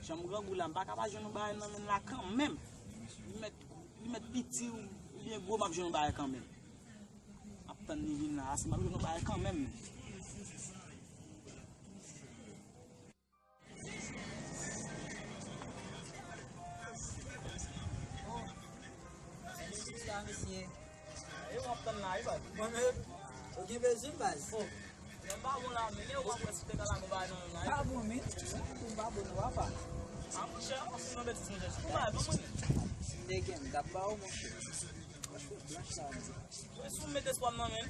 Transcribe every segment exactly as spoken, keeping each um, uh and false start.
Jan m grangou la, m pa ka pa jwenn yon bagay nan men l la kanmenm. Li mèt, li mèt piti oubyen gwo, m ap jwenn yon bagay kanmenm. M ap tann li vin la, si m ap jwenn yon bagay kanmenm. Sa, mesye. E w ap tann la, wi, baz. Mwen menm, ou gen bezwen, baz? Oh, men m pa bon la, men ou pa kwè si te ka lage yon bagay nan menm la, wi. Pa bon, men. Ou pa bon, non, papa. A, monchè, ou fin nan betiz, monchè. Ou pa bon, mwen. M te gen, m t ap ba ou, monchè. Monchè, blanch la, monchè. Mwen sou met espwa m nan men l.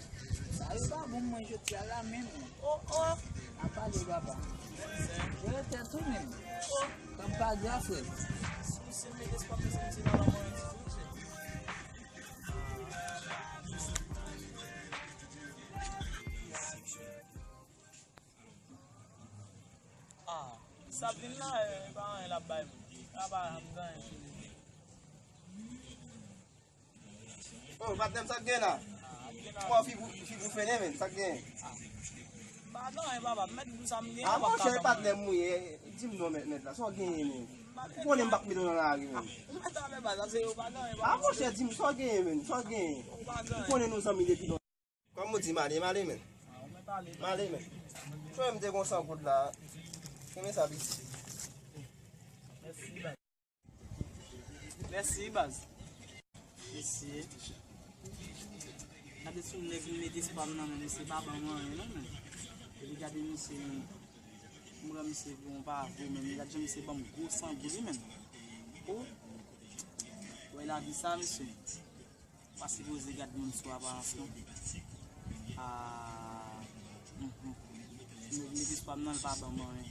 Sa yo pa bon mwen jodi a la menm. Oh, oh. N a pale papa. Jere tèt ou menm. Oh. Kòm pa gra frè. Si misye met espwa m nan men l, se pa la mwen di tou, mesye. Ah, sa vin la, eh, pa anyen l ap bay mwen. Sa pa janm gen anyen. Oh, patnè m, sa k gen la? Kòman figi w, figi w fene, menn? Sa k gen? Pa gen anyen, papa. M mèt di w sa m gen. Ah, monchè, e patnè m ou ye. Di m non, mèt, mèt la. Sa w genyen, menn? Ou konnen m p ap mete w nan lari, menn. Ou mèt avè baz, sa se yo pa gen anyen, papa. Ah, monchè, di m sa w genyen, menn. Sa w genyen? Ou konnen nou zanmi depi lontan. Kòm ou di, m ale, m ale, menn. M ale, menn. Frè m te gon san goud la. Kenbe sa, piti. Mèsi, baz. Mèsi, baz. Mesye. Gade sou nèg li met espwa m nan men misye pa ban m anyen non, men. Epi gade misye, men. M pran misye pou yon pavo, men. Gade jan misye ban m gwo san goud, wi, men. Oh. Wè lavi sa, mesye. Pa sipoze gad moun sou aparans, non. Ah. Mhm. Nèg met espwa m nan, l pa ban m anyen.